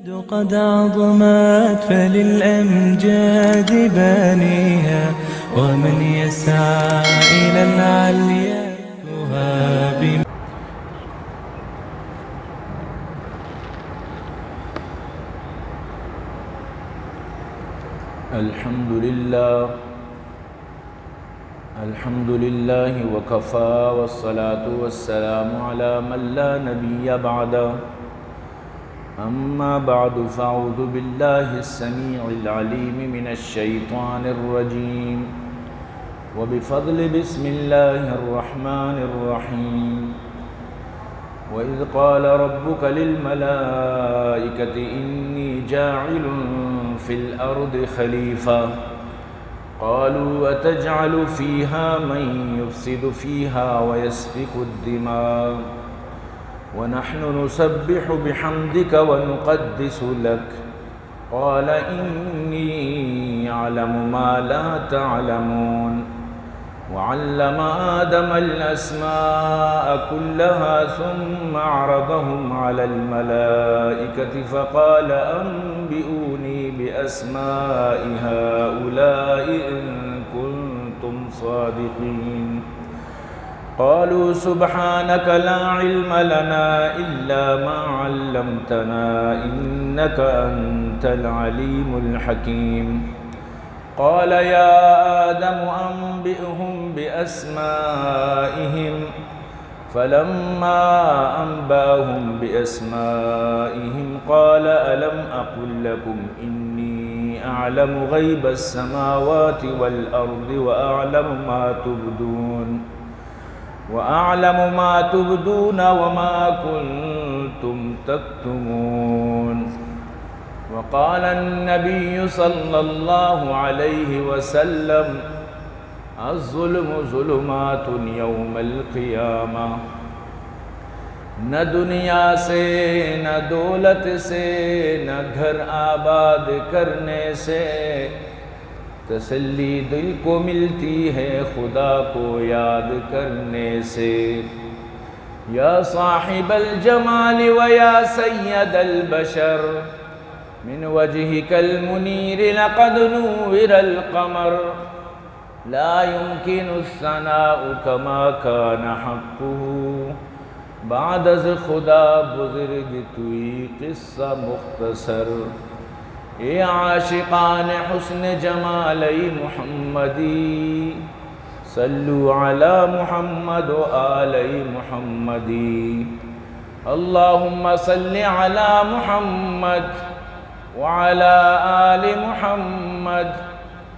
قد عظمت فللأمجاد بانيها، ومن يسعى إلى العليا يهاب. الحمد لله. الحمد لله وكفى، والصلاة والسلام على من لا نبي بعده. أما بعد، فأعوذ بالله السميع العليم من الشيطان الرجيم. وبفضل بسم الله الرحمن الرحيم. وإذ قال ربك للملائكة إني جاعل في الأرض خليفة. قالوا أتجعل فيها من يفسد فيها ويسفك الدماء ونحن نسبح بحمدك ونقدس لك. قال إني أعلم ما لا تعلمون. وعلم آدم الأسماء كلها ثم عرضهم على الملائكة فقال أنبئوني بأسماء هؤلاء إن كنتم صادقين. قالوا سبحانك لا علم لنا إلا ما علمتنا إنك أنت العليم الحكيم. قال يا آدم أنبئهم بأسمائهم. فلما أنبأهم بأسمائهم قال ألم أقل لكم إني أعلم غيب السماوات والأرض وأعلم ما تبدون، وأعلم ما تبدون وما كنتم تكتمون. وقال النبي صلى الله عليه وسلم: الظلم ظلمات يوم القيامة. نہ دنیا سے، نہ دولت سے، نہ گھر آباد کرنے سے، تسلی دل کو ملتی ہے خدا کو یاد کرنے سے۔ یا صاحب الجمال و یا سید البشر، من وجهك المنير لقد نور القمر۔ لا يمكن الثناء كما كان حقه، بعد از خدا بزرگ توئی قصہ مختصر۔ اے عاشقان حسن جمال محمدی، صلوا علی محمد و آل محمدی۔ اللهم صل على محمد وعلى آل محمد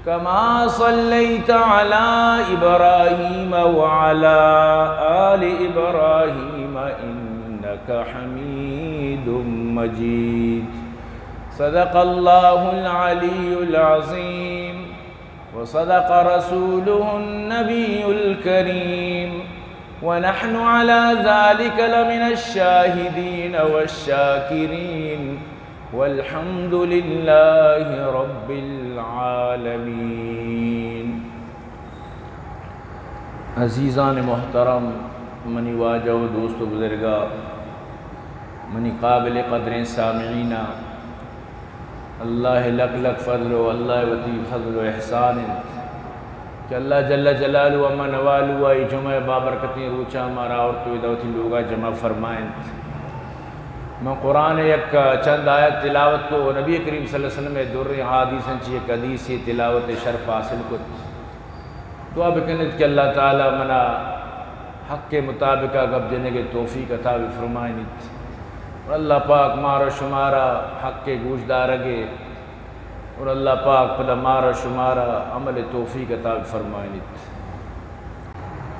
كما صليت على إبراهيم وعلى آل إبراهيم إنك حميد مجيد. صدق الله العلي العظيم وصدق رسوله النبي الكريم ونحن على ذلك لمن الشاهدين والشاكرين. والحمد لله رب العالمين. عزیزان محترم، منی واجہ و دوست و بزرگا، منی قابل قدریں سامعینا، اللہ لک لک فضل و اللہ وتی فضل و احسان انت کہ اللہ جل جلالہ اما نوالو آئی جمعہ بابرکتیں روچا مارا آورت و ادا وتی لوگا جمع فرمائنت۔ من قرآن یک چند آیت تلاوت کو و نبی کریم صلی اللہ علیہ وسلم دریں حدیثاں چی یک حدیثے تلاوت شرف حاصل کت۔ دعا بکنت کہ اللہ تعالی منا حق مطابقا گپ جنگ توفیق عطا بفرمائنیت۔ اور اللہ پاک مارا شمارا حق گوش دارگے اور اللہ پاک پدا مارا شمارا عمل توفیق عطا بفرمائنیت۔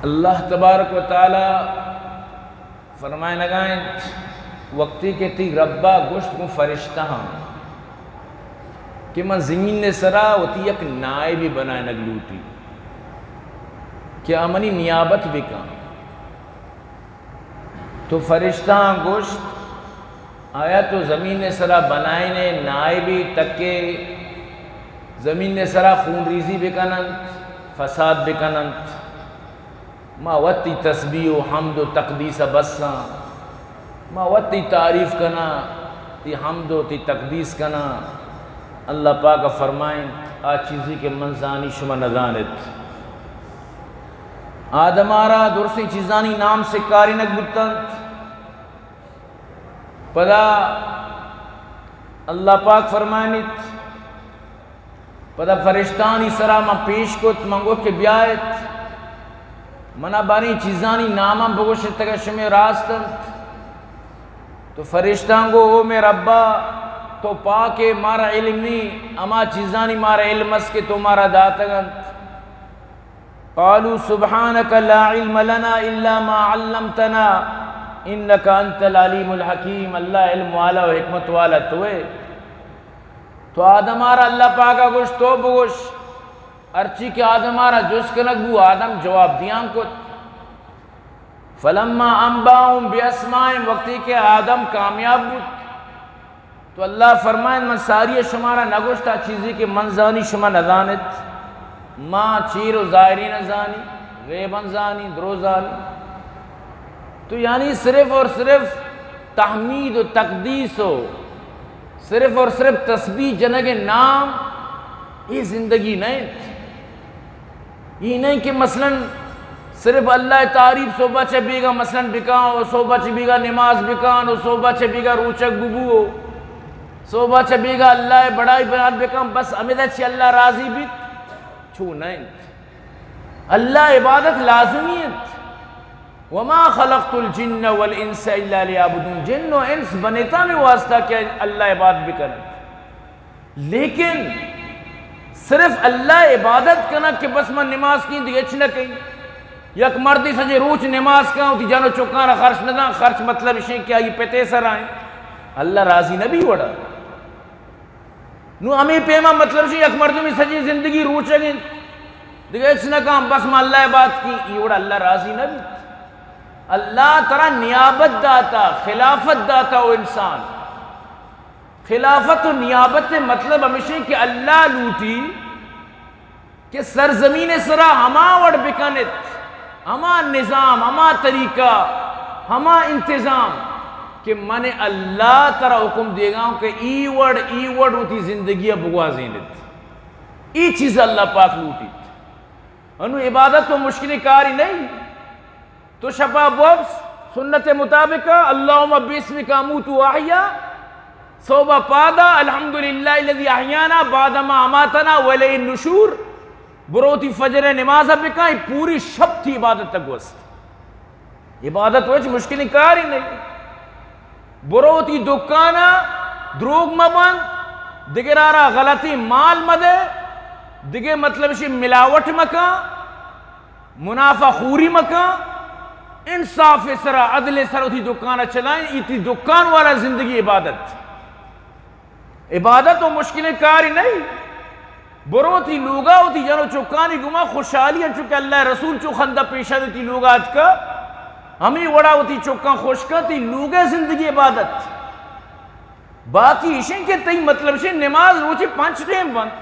اللہ تبارک و تعالی فرمائنگا انت، وقتی کہ تی ربا گوشت گوں فرشتہاں کہ من زمین سرا وتی یک نائبے بنائینگ لوٹی کہ آ منی نیابت بکن، تو فرشتہاں گوشت، آیا تو زمین سرا بنائینے نائبے تکے زمین سرا خون ریزی بکننت، فساد بکننت؟ ما وت تئی تسبیح و حمد و تقدیس ء بساں، ما وت تئی تعریف کناں، تئی حمد و تئی تقدیس کناں۔ اللہ پاک ءَ فرمائیں، آ چیزی کہ من زانی شما نزانت۔ آدم ءَ را درسیں چیزانی نام سکارینگ بوتنت۔ پدا اللہ پاک فرمائنیت، پدا فرشتانی سرا من پیش کت، من گو کہ بیایت، منا باریں چیزانی ناماں بگوشت، اگہ شمے راست انت۔ تو فرشتاں گو، او مے ربا، تو پاکے، مارا علم نی، ہما چیزانی مارا علم است کہ تو مارا داتگ انت۔ قالوا سبحانك لا علم لنا إلا ما علمتنا إنك أنت العليم الحكيم۔ اللہ علم والا و حکمت والا تو ئے۔ تو آدم ءَ را اللہ پاک ءَ گوشت، تو بگوش، ہرچی کہ آدم ءَ را جست کنگ بو، آدم جواب دیان کت۔ فلما أنبأهم بأسمائهم، وقتی کہ آدم کامیاب بوت، تو اللہ فرمائن، من ساری شمارا نگوشت آ چیزی کہ من زانی شما نزانت۔ ما چیر و ظاہرین زانی، غیبن زانی، درو زانی۔ تو یعنی صرف اور صرف تحمید و تقدیس و صرف اور صرف تسبیح جنگ نام، یہ زندگی نہ انت۔ یہ نہیں کہ مثلاً صرف اللہ تعریف صبح چہ بیگا مثلاً بکاں و صبح چہ بیگا نماز بکاں و صبح چہ بیگا روچگ ببو و صبح چہ بیگا اللہ بڑائی بیان بکاں، بس ہمیدا چہ اللہ راضی بیت، چو نہ انت۔ اللہ عبادت لازمی انت۔ وما خلقت الجن والانس الا ليعبدون، جن و انس بنیتا میں واسطہ کہ اللہ عبادت بکنن۔ لیکن صرف اللہ عبادت کنگ کہ بس من نماز کیں دگہ ہچ نہ کیں۔ یک مردی سجے روچ نماز کاں، وتی جن و چکاں را خرچ نہ داں، خرچ مطلب اشیں کہ آئی پتے سر آئیں۔ اللہ راضی نہ بی وڑا۔ نو ہمے پیما مطلب اشیں یک مردمی سجی زندگی روچگ انت، دگہ ہچ نہ کاں، بس من اللہ عبادت کیں، ای وڑا اللہ راضی نہ بیت۔ اللہ ترا نیابت داتا، خلافت داتا او انسان۔ خلافت و نیابت مطلب ہمیشیں کہ اللہ لوٹی کہ سرزمین سرا ہما وڑ بکنت، ہما نظام، ہما طریقہ، ہما انتظام کہ من اللہ ترا حکم دیگاں کہ ای وڑ، ای وڑ وتی زندگی بگوازینت۔ ای چیز اللہ پاک لوٹیت۔ انو عبادت و مشکلیں کاری نہیں۔ تو شپا بوبس سنت مطابق، اللهم باسمك اموت واحيا، صوبہ پادا، الحمد لله الذي احيانا بعد ما اماتنا واليه النشور۔ برو تی فجر نماز بکن، پوری شپ تی عبادت گوست۔ عبادت وچ مشکلیں کاری نہیں۔ برو تی دکانا دروگ مبند، دگرارا غلطی مال مدے، دگہ مطلب شی ملاوٹ مکن۔ منافع خوری مکن، انصاف سرا، عدل سرا وتی دکان چلائیں، ای تی دکان والا زندگی عبادت۔ عبادت و مشکلیں کاری نہیں۔ برو تی لوگا وتی جن و چکانی گما خوشحالی انچو کہ اللہ رسول چو خندہ پیشا وتی لوگا اتکا، ہمیں وڑا وتی چکان خوش کن، تی لوگا زندگی عبادت۔ باقی اشیں کہ تئی مطلب شے نماز روچے پنچ ٹیم بنت،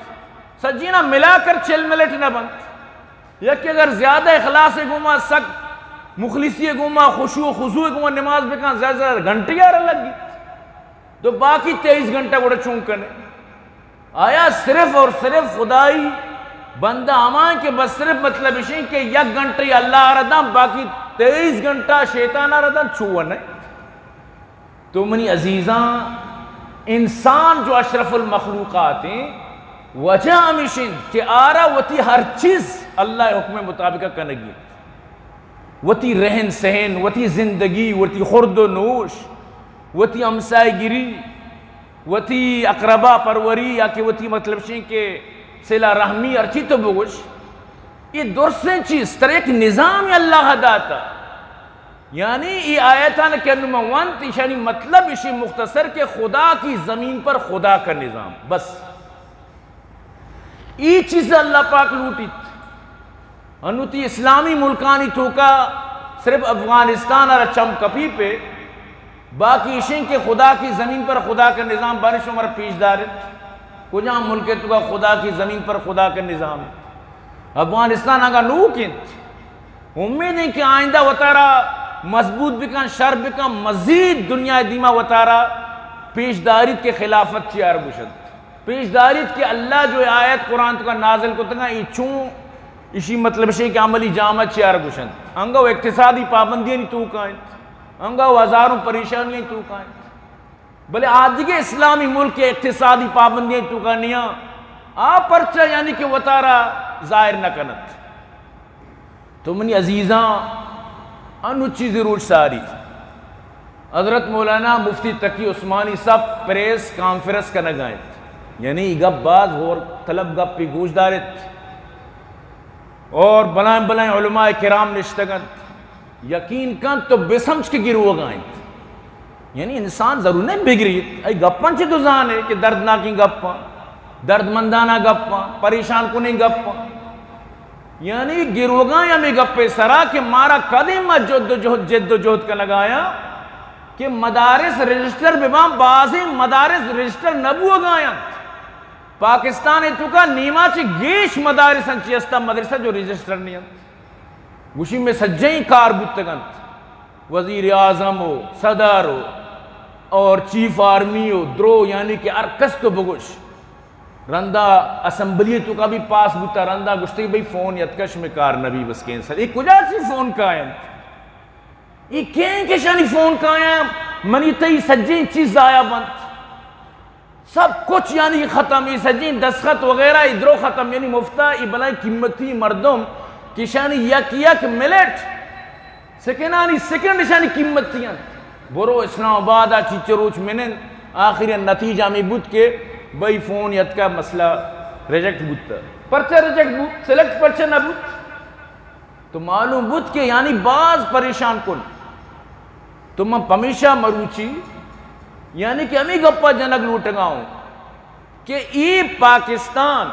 سجینا ملا کر چل منٹ نہ بنت۔ یکے اگر زیادہ اخلاص گوما، سک مخلصی گوما، خشوع و خضوع گوما نماز بکن، زیادہ زیادہ گھنٹے یار لگی، تو باقی تیئیس گھنٹہ گڑا چون کنے؟ آیا صرف اور صرف خدائی بندہ ہمائیں کہ بس صرف مطلب اشیں کہ یک گھنٹے اللہ آ رداں، باقی تیئیس گھنٹہ شیطان آ رداں، چو نہیں؟ تو منی عزیزاں، انسان جو اشرف المخلوقات ہیں، وجہ ہمیش انت کہ آرا وتی ہر چیز اللہ حکم مطابق کنگی انت۔ وتی رہن سہن، وتی زندگی، وتی خورد و نوش، وتی ہمسائے گری، وتی اقربا پروری یا کہ وتی مطلب شیں کہ صلہ رحمی ہرچی تو بگوش، یہ درسیں چیز تر ایک نظام اللہ داتا۔ یعنی ای آیتان کہ انو من ونت، ایشانی مطلب اشی مختصر کہ خدا کی زمین پر خدا کا نظام، بس۔ ای چیز اللہ پاک لوٹیت۔ انو تی اسلامی ملکانی توکا صرف افغانستان اور چم کپی پہ، باقی اشیں کہ خدا کی زمین پر خدا کا نظام بارش عمر پیش دارت۔ کجام ملک توکا خدا کی زمین پر خدا کا نظام ہے؟ افغانستان آگا نوک انت۔ امید ہیں کہ آئندہ وتارا مضبوط بکن، شر بکن، مزید دنیا دیما وتارا پیش داریت کہ خلافت چیار گوشنت، پیش داریت کہ اللہ جو آیت قرآن توکا نازل کتگاں، ای چون، اشی مطلب شے کہ عملی جامہ چیار گوشنت۔ انگا و اقتصادی پابندیانی توکا انت، انگا و ہزاروں پریشانیانی توکا انت۔ بلے آ دگہ اسلامی ملک اقتصادی پابندیانی توکا نیاں، آ پرچہ یعنی کہ وتارا ظاہر نہ کنت۔ تو منی عزیزاں، انو چیزی روچ ساری حضرت مولانا مفتی تقی عثمانی صاحب پریس کانفرنس کنگا انت، یعنی ای گپ باز غور طلب گپی گوش دارت اور بلائیں بلائیں علماء کرام نشتگ انت۔ یقین کن تو بسمجھ کہ گروگا انت۔ یعنی انسان ضرور نہ بگریت، ای گپاں چہ تو زانے کہ دردناکیں گپاں، دردمندانہ گپاں، پریشان کنیں گپاں۔ یعنی گروگاں ہمے گپے سرا کہ مارا کدیں ما جد و جہد، جد و جہد کنگایاں کہ مدارس رجسٹر بباں، بازیں مدارس رجسٹر نہ بوگایاں۔ پاکستان توکا نیما چہ گیش مدارس انچی استا مدرسہ جو رجسٹر نہ انت۔ گوشی میں سجیں کار بوتگ انت، وزیر اعظم و صدر و اور چیف آرمی و درو، یعنی کہ ہر کس تو بگوش۔ رندا اسمبلی توکا بھی پاس بوتا، رندا گوشتے بھئی فون یتکش میں کار نبی بس کینسل۔ ای کجا چی فون کاینت؟ ای کین کشانی فون کایاں؟ منی تئی سجیں چیز ضائع بنت۔ سب کچھ یعنی ختم، ای سجیں دستخط وغیرہ ای درو ختم، یعنی مفتا ای بلائیں قیمتی مردم کشانی یک یک منٹ، سکنانی سکنڈ اشانی قیمتی انت۔ برو اسلام آباد آ چیچو روچ منن، آخری نتیجہ ہمیں بوت کہ بھئی فون یتکا مسئلہ ریجیکٹ بوت۔ پرچہ ریجیکٹ بوت؟ سلیکٹ پرچہ نہ بوت؟ تو معلوم بوت کہ یعنی باز پریشان کن۔ تو من پمیشا مروچی یعنی کہ ہمیں گپا جنگ لوٹگا ہوں کہ ای پاکستان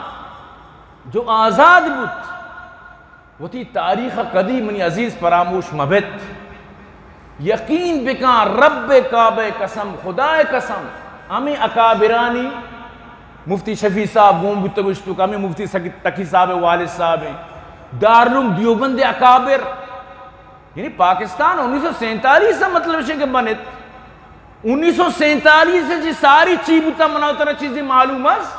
جو آزاد بوت، وتی تاریخ کدی منی عزیز فراموش مبت۔ یقین بکن رب کعبہ قسم، خدا قسم، ہمیں اکابرانی مفتی شفیع صاحب گون بوتگ، گوشتو کہ ہمیں مفتی سکی-، تقی صاحب والد صاحب ہیں، دارالعلوم دیوبند اکابر، یعنی پاکستان انیس سو سینتالیس سے مطلب شے کہ بنت، انیس سو سینتالیس سے جی ساری چی بوتا، منا ترا چیزی معلوم است؟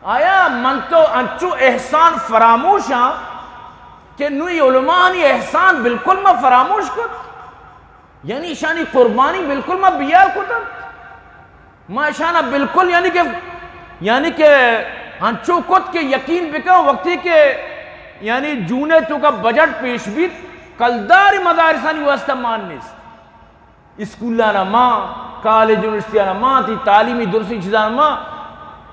آیا من تو انچو احسان فراموش ہاں کہ نوی علماءانی احسان بالکل ما فراموش کت؟ یعنی اشانی قربانی بالکل ما بیال کتنت؟ ما اشانا بالکل یعنی کہ، یعنی کہ انچو کت کہ یقین بکن وقتی کہ یعنی جون توکا بجٹ پیش بیت، کلدار مدارسانی واسطہ مان نیست۔ اسکولانا ما، کالج یونیورسٹیانا ما، تی تعلیمی درستی چیزانا ما،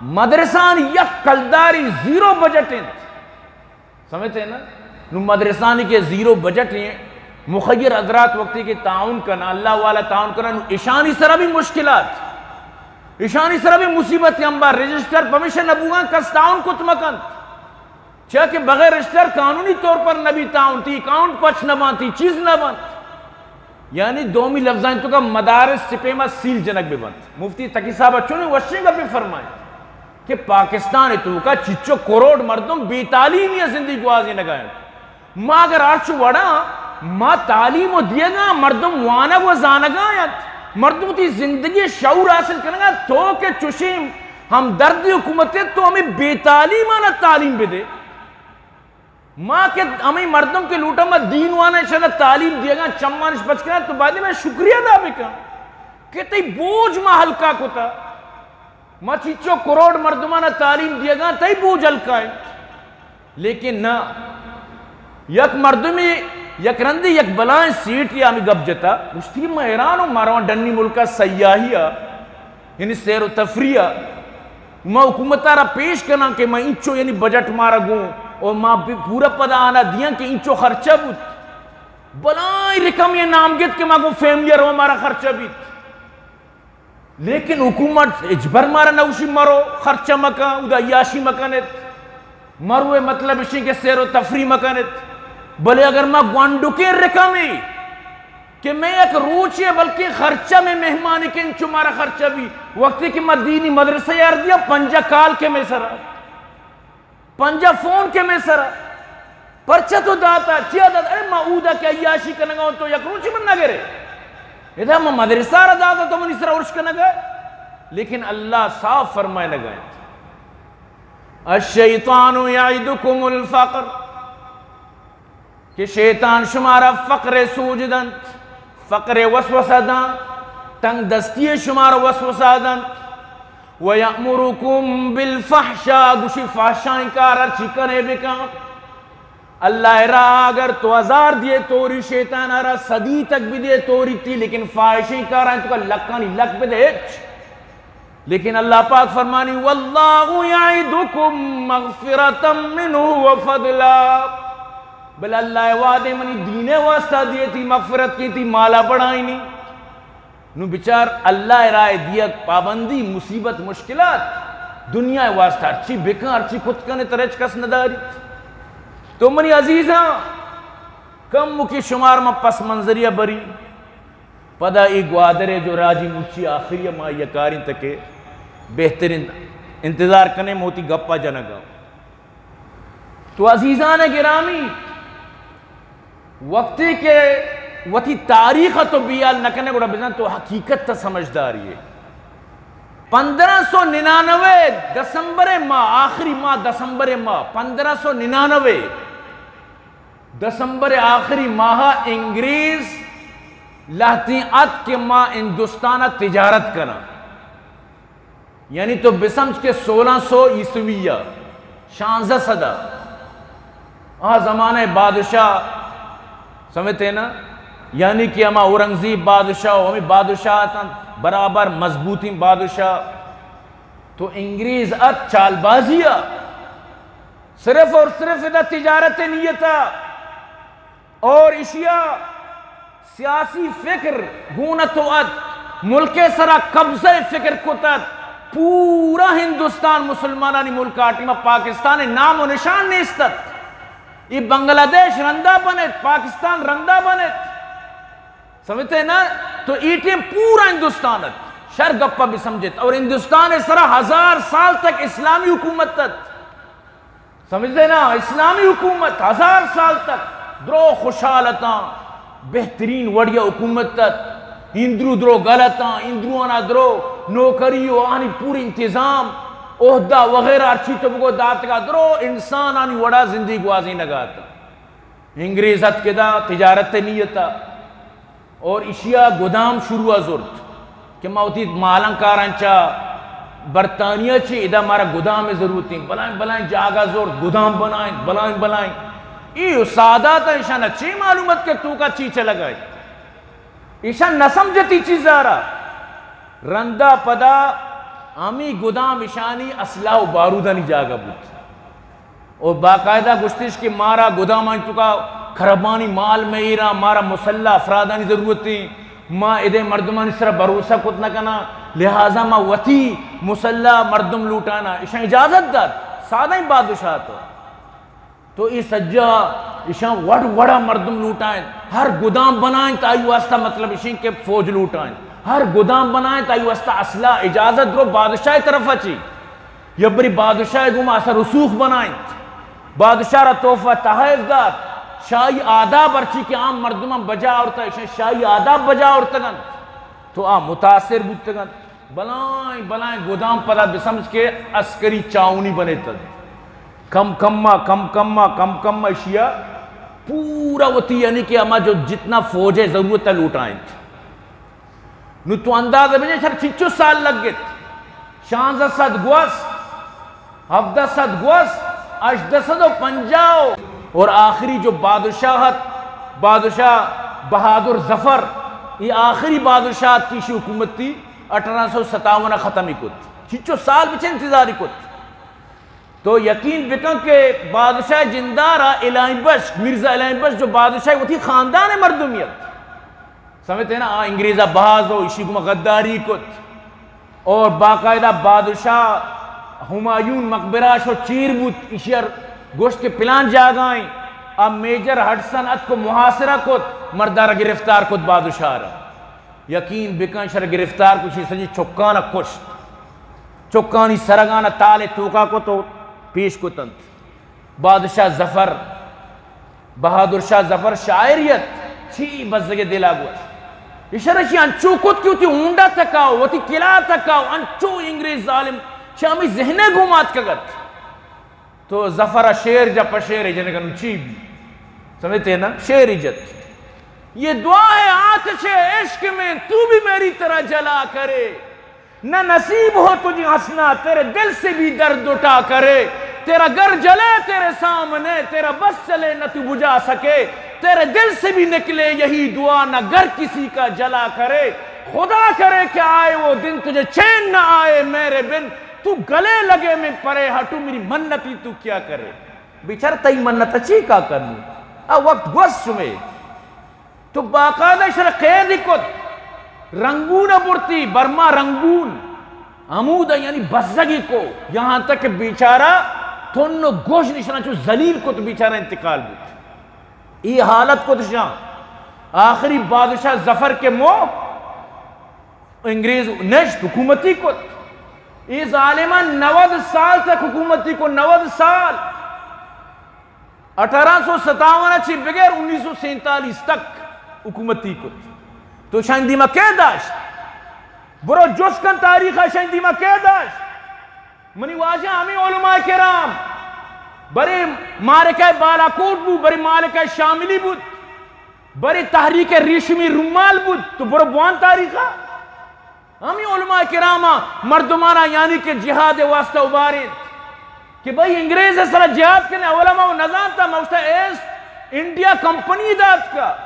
مدرسانی یک کلداری زیرو بجٹ انت۔ سمجھتے ہیں نا؟ نو مدرسانی کے زیرو بجٹ ہیں، مخیر حضرات وقتی کے تعاون کنا، اللہ والا تعاون کنا، نو اشانی سرا بھی مشکلات، اشانی سرا بھی مصیبت، ہم با رجسٹر پمیشہ نبوگاں کس تعاون کت مکنت۔ چیا کہ بغیر رجسٹر قانونی طور پر نبی تعاون، تی اکاؤنٹ پچ نہ بنت، تی چیز نہ بنت۔ یعنی دومی لفظانی توکا مدارس چہ پیما سیل جنگ بہ بنت۔ مفتی تقی صاحب چونیں وشیں گپے فرمائیں کہ پاکستان توکا چچو کروڑ مردم بے تعلیمی زندگی گوازینگا انت۔ ما اگر ہرچ وڑا ما تعلیم و دیگا، مردم وانگ و زانگا انت، مردم تی زندگی شعور حاصل کنگا، تو کہ چوشیں ہمدردی حکومت ہے تو ہمیں بے تعلیمانا تعلیم بدے۔ ما کہ ہمیں مردم کے لوٹا ما دین وانا شنا تعلیم دیگا، چمانش پچ کنا، تو بعد میں شکریہ ادا بکن کہ تئی بوجھ ما ہلکا کتا۔ ما چیچو کروڑ مردمانا تعلیم دیگا، تئی بوجھ ہلکا ہے۔ لیکن نہ، یک مردمے، یک رندے یک بلائیں سیٹے ہمے گپ جتا، گوشتی، من حیران ہوں، ما رواں ڈنی ملکا سیاہی ء، یعنی سیر و تفریح ء، ما حکومت ء را پیش کناں کہ ما انچو یعنی بجٹ مارا گوں، اور ما بی-، پورا پدا آنا دیاں کہ انچو خرچہ بوت۔ بلائیں رقم یہ نام گت کہ ما گوں فیملی ء رواں مارا خرچہ بیت۔ لیکن حکومت ہچبر مارا نہ گوشی مرو خرچہ مکن، ادا عیاشی مکنت، مرو اے مطلب اشیں کہ سیر و تفریح مکنت۔ بلے اگر ما گونڈکیں رقمے کہ میں یک روچے بلکیں خرچہ میں مہمانی کہ انچو مارا خرچہ بی، وقتی کہ ما دینی مدرسہ یار دیا پنجا کال کے میں سرا۔ پنجا فون کے میں سرا۔ پرچہ تو داتا، چیا داتا؟ ارے ما اودا کہ عیاشی کنگا ہوں تو یک روچی من نہ گرے۔ ادا ما مدرسہ را داتا تو منی سرا ارش کنگا، لیکن اللہ صاف فرمائنگا انت، الشیطان یعدکم الفقر، کہ شیطان شمارا فقر سوج دنت، فقر وسوسہ دنت، تنگ دستی شمارا وسوسہ دنت، ویأمرکم بالفحشاء، گوشی فحشائیں کار ہر چی کنے بکن۔ اللہ ء راہ اگر تو ہزار دیے توری، شیطان ء را صدی تک بدے توری تی، لیکن فاحشیں کاراں تو کا لکانی لک بدے ہچ۔ لیکن اللہ پاک فرمانی، واللہ یعدکم مغفرتا منہ وفضلا، بل اللہ ء وعدے منی دین ء واسطہ دیے تی، مغفرت کی تی، مالا بڑھائینی۔ نو بچار، اللہ ء راہ دیگ، پابندی، مصیبت، مشکلات، دنیا ء واسطہ ہرچی بکن، ہرچی کت کنے، تر ہچ کس نداری۔ تو منی عزیزاں، کم مکی شمار ما پس منظری ء بری، پدا ای گوادر ء جو راجی مچی آخری ء ما یک کاریں تکے بہترین انتظار کنے موتی گپا جنگا۔ تو عزیزان گرامی، وقتی کہ وتی تاریخ ء تو بیال نہ کنے، گڑا بزن تو حقیقت ء سمجھداری ہے۔ پندرہ سو ننانوے دسمبر ماہ، آخری ماہ دسمبر ماہ، پندرہ سو ننانوے دسمبر آخری ماہ انگریز لہتیں ات کہ ما ہندوستان ء تجارت کناں۔ یعنی تو بسمجھ کہ سولہ سو عیسوی ء، شانزدہ سد ء، آ زمانہ بادشاہ سمجھتے نا، یعنی کہ ہما اورنگزیب بادشاہ و ہمیں بادشاہ اتن برابر مضبوطیں بادشاہ، تو انگریز ات چالبازی ء، صرف اور صرف ادا تجارت نیت ء۔ اور اشیا سیاسی فکر گون ات و ات، ملک ء سرا قبضہ فکر کت ات، پورا ہندوستان مسلمانانی ملک آٹی ما پاکستان نام و نشان نیست ات۔ یہ بنگلہ دیش رندا بنت، پاکستان رندا بنت، سمجھتے نا؟ تو ای ٹیم پورا ہندوستان ات، شر گپا بھی سمجھت، اور ہندوستان سرا ہزار سال تک اسلامی حکومت ات۔ سمجھتے نا؟ اسلامی حکومت ہزار سال تک درو خوشحال اتاں، بہترین وڑیا حکومت ات، ہندرو درو گل اتاں، ہندرو آنا درو نوکری و آنی پوری انتظام، عہدہ وغیرہ ہرچی تو بگو داتگا، درو انسان آنی وڑا زندگی گوازینگا اتاں۔ انگریز ات کہ دا تجارت نیتا۔ اور اشیا گدام شروع ء زرت کہ ما وتی مالاں کاراں چہ برطانیہ چی، ادا مارا گدام ضرورت ہیں، بلائیں بلائیں جاگہ زرت، گدام بنائیں، بلائیں بلائیں۔ ای سادات ایشان چی معلومت کہ توکا چی چلگا ہے؟ ایشان نہ سمجھتی چیز آرا۔ رندا پدا ہمی گدام ایشانی اسلحہ و بارودانی جاگہ بوت۔ و باقاعدہ گوشتش کہ مارا گدامانی توکا خرابانی مال مہ ایراں، مارا مسلح افرادانی ضرورت ہیں، ما ادے مردمانی سرا بھروسہ کت نہ کناں، لہذا ما وتی مسلح مردم لوٹانا۔ ایشاں اجازت دات، سادہ ہی بادشاہ تو۔ تو ای سجا ایشاں وڑ وڑا مردم لوٹائیں، ہر گدام بنائیں تو آئی واسطہ مطلب ایشیں کہ فوج لوٹائیں، ہر گدام بنائیں تو آئی واسطہ اسلحہ اجازت درو بادشاہ طرف چی۔ یا بری بادشاہ گوما اثر رسوخ بنائیں، بادشاہ را تحفہ تحائف دات، شاہی آداب ہرچی کہ عام مردمان بجا آورتا، ایشاں شاہی آداب بجا آورتگنت، تو آ متاثر بوتگنت۔ بلائیں بلائیں گدام پدا بسمجھ کہ عسکری چاؤنی بنیتگ۔ کم کما، کم کما، کم کما اشیا پورا وتی یعنی کہ ہما جو جتنا فوج ہے ضرورت ہے لوٹائیں۔ نو تو اندازہ بجن شر چنچو سال لگت، شانزدہ سد گوست، ہفدہ سد گوست، ہژدہ سد و پنجاہ و، اور آخری جو بادشاہ ات، بادشاہ بہادر ظفر، یہ آخری بادشاہ ات کہ ایشی حکومت تھی، اٹھارہ سو ستاون ختم ہی کت۔ چنچو سال بچے انتظاری کت۔ تو یقین بکن کہ بادشاہ جندارا الہی بخش، مرزا الہی بخش جو بادشاہ وتی خاندان مردمی ات۔ سمجھتے نا، آ انگریزا بہاز و ایشی گما غداری کت اور باقاعدہ بادشاہ ہمایون مقبرہ شو چیر بوت، ایشی ار گوشت کہ پلان جاگائیں، آ میجر ہڈسن ات کو محاصرہ کت، مردارا گرفتار کت بادشاہ را۔ یقین بکن شر گرفتار کت، شی سجی چکانا کشت، چکانی سرگانا تال توکا کت و پیش کتنت۔ بادشاہ ظفر، بہادر شاہ ظفر شاعری ات، چی بزگ دلا گوشت۔ اشرا شی انچو کت کہ وتی ہونڈا تکا، وتی کلا تکا، انچو انگریز ظالم چہ ہمیں ذہنے گوما اتکگ ات۔ تو ظفر ء شعر جا پہ شعر جنگ انو چی بی؟ سمجھتے ہیں نا؟ شعر جت۔ یہ دعا ہے آتش عشق میں، تو بھی میری طرح جلا کرے۔ نہ نصیب ہو تجھے ہنسنا، تیرے دل سے بھی درد اٹھا کرے۔ تیرا گھر جلے تیرے سامنے، تیرا بس چلے نہ تو بجھا سکے۔ تیرے دل سے بھی نکلے یہی دعا، نہ گھر کسی کا جلا کرے۔ خدا کرے کہ آئے وہ دن تجھے چین نہ آئے میرے بن، تو گلے لگے میں پرے ہٹوں، میری منت ہی تو کیا کرے۔ بیچار تئی منت چی کا کرنی؟ آ وقت گوست شمے۔ تو باقاعدہ اشرا قید ہی کت۔ رنگون برتی، برما رنگون۔ ہمود یعنی بزگی کو، یہاں تک کہ بیچارہ تن و گوش نشنا چو ذلیل کت، بیچارہ انتقال بیت۔ ای حالت کت شاں۔ آخری بادشاہ ظفر کے مو انگریز نشت، حکومتی کت۔ ای ظالمان نود سال تک حکومتی کو، نود سال۔ اٹھارہ سو ستاون چی بغیر انیس سو سینتالیس تک حکومتی کت۔ تو شاہین دیما کے داشت؟ برو جس کن تاریخ شاہین دیما کے داشت؟ منی واجہ ہمیں علماء کرام، برے معرکہ بالاکوٹ بو، برے معرکہ شاملی بود، برے تحریک ریشمی رومال بود، تو برو بوان تاریخا۔ ہمیں علماء کرام مردمانا یعنی کہ جہاد واسطہ ابارینت کہ بھئی انگریز سرا جہاد کنے، اولا ما نزانتا، ما گوشتا ایسٹ انڈیا کمپنی دات کا۔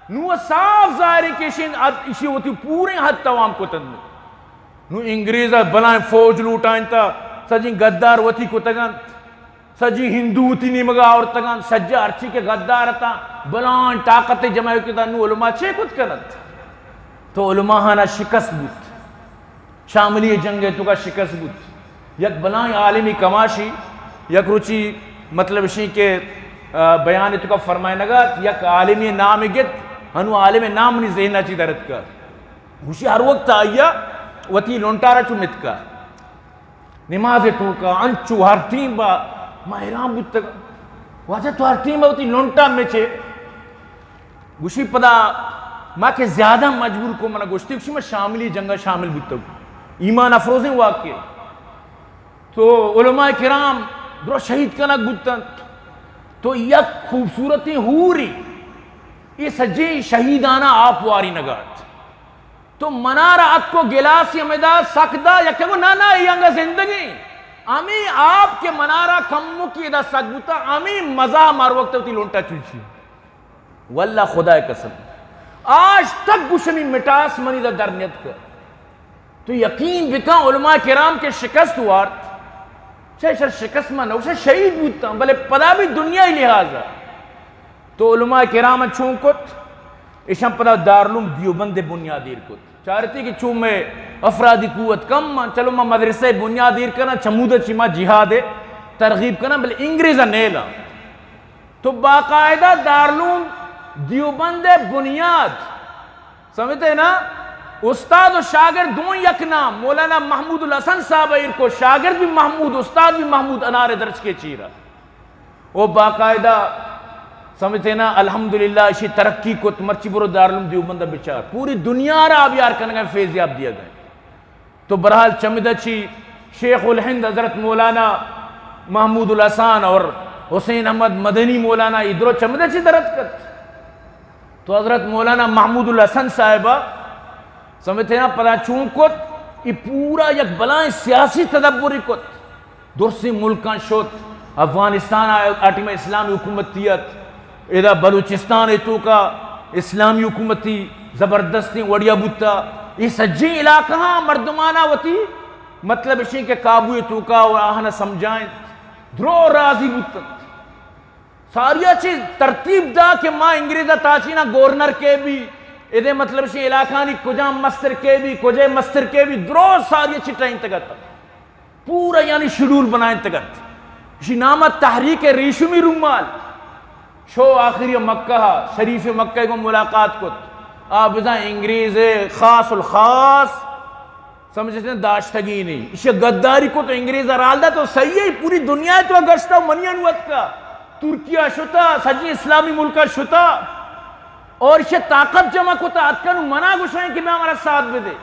نو صاف ظاہر ہے کہ اشی، اشی وتی پوریں حد توام کتن۔ نو انگریز ء بلائیں فوج لوٹائینتا، سجیں گدار وتی کتگ انت، سجیں ہندو وتی نیمگا آورتگ انت، سجا ہرچی کہ گدار اتاں، بلائیں طاقت جمع کتا۔ نو علماء چے کت کنت؟ تو علماء ہانا شکست بوت، شاملی جنگ ء توکا شکست بوت۔ یک بلائیں عالمی کماشی، یک روچی مطلب اشی کہ، آ، بیان توکا فرمائنگا، یک عالمی نام گت، ہنو عالم نام منی ذہن ء چی درتکا۔ گوشی ہر وقت آئیا وتی لنٹارا چو متکا۔ نماز توکا انچو ہر ٹیم با ما حیران بوتگ۔ واجہ تو ہر ٹیم با وتی لنٹا مچے۔ گوشی پدا ما کہ زیادہ مجبور کو منا گوشتی، گوشی ما شاملی جنگا شامل بوتگ۔ ایمان افروزیں واقعے۔ تو علماء کرام درو شہید کنگ بوتنت۔ تو یک خوبصورتیں ہوری، یہ سجیں شہیدانا آپ واری نگات۔ تو منارا اتکو گلاسی ہمدا سک دا، یکے گو، نا، نا، اے انگا زندگیں۔ ہمیں آپ کہ منارا کمکی ادا سک بوتا، ہمیں مزہ مار وقت وتی لونٹا چوشی۔ واللہ خدا قسم، آج تک گوشمی مٹاس منی دا در نیت کر۔ تو یقین بکن علماء کرام کہ شکست وارت، چہ شر شکست ما نوشہ شہید بوتاں، بلے پدا بھی دنیای لحاظا تو علماء کرام چون کت، ایشاں پدا دارالعلوم دیوبند بنیاد ایر کت۔ چارتی کہ چون میں افرادی قوت کم، چلو ما مدرسہ بنیاد ایر کناں، چمود چی ما جہاد ترغیب کناں، بلے انگریز نیلاں۔ تو باقاعدہ دارالعلوم دیوبند بنیاد، سمجھتے نا، استاد و شاگرد دون یک نام، مولانا محمود الحسن صاحب ایر کو، شاگرد بھی محمود، استاد بھی محمود، انار درچکے چیرا۔ او باقاعدہ سمجھتے نا، الحمدللہ اشی ترقی کت، مرچی برو دارالعلوم دیوبند بچار، پوری دنیا را آبیار کنگا، فیض یاب دیا گئے۔ تو برحال چمدا چی شیخ الہند حضرت مولانا محمود الحسن اور حسین احمد مدنی مولانا ادرو چمدا چی درت کت۔ تو حضرت مولانا محمود الحسن صاحبہ سمجھتے نا پدا چون کت، ای پورا یک بلائیں سیاسی تدبری کت۔ درسیں ملکاں شت، افغانستان ء آ ٹیم اسلامی حکومتی ات، ادا بلوچستان ء توکا اسلامی حکومتی زبردستیں وڑیا بوتا۔ اے سجیں علاقہاں مردمانا وتی مطلب اشیں کہ قابو ء توکا و آہانا سمجھائیں، درو راضی بوتنت۔ ساریا چی ترتیب دا کہ ما انگریزا تاچینا گورنر کے بی، ادے مطلب اشیں علاقہانی کجام مستر کے بی، کجے مستر کے بی، درو ساریا چی ٹائنتگت۔ پورا یعنی شیڈول بنائینتگ ات۔ اشی نام ات تحریک ریشمی رومال۔ شو آخری مکہ، شریف مکہ گوں ملاقات کت۔ آ بزاں انگریز خاص الخاص سمجھتے ہیں داشتگی نہیں۔ اشی غداری کو تو انگریز رال دا تو صحیح ہے، پوری دنیا تو گشتا منی انوت کا۔ ترکیہ شتا، سجی اسلامی ملکا شتا۔ اور ایشی طاقت جمع کتا، اتکا نوں منا گوشائیں کہ بیا مارا ساتھ بدے۔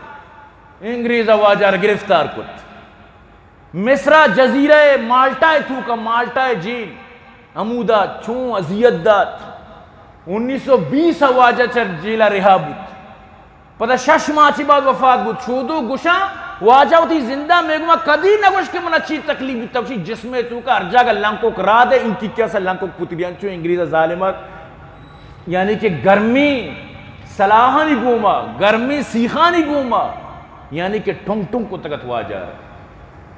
انگریز ءَ واجہ را گرفتار کت۔ مصر ءِ جزیرہ مالٹا ءِ توکا، مالٹا ءِ جیل، ہمودا چون اذیت دات۔ انیس سو بیس ءَ واجہ چہ جیل ءَ رہا بوت۔ پدا شش ماہ چی بعد وفات بوت۔ شودو گوشاں، واجہ وتی زندا مئے گوما کدی نہ گوشت کہ منا چی تکلیف بیتا۔ گوشی جسم ءِ توکا ہر جاگہ لنکک راد ءِ، اینکی کیا سا لنکک پتری انچو انگریز ءِ ظالم ءَ، یعنی کہ گرمی سلاحانی گوما، گرمی سیخانی گوما، یعنی کہ ٹنگ ٹنگ کتگ ات واجہ۔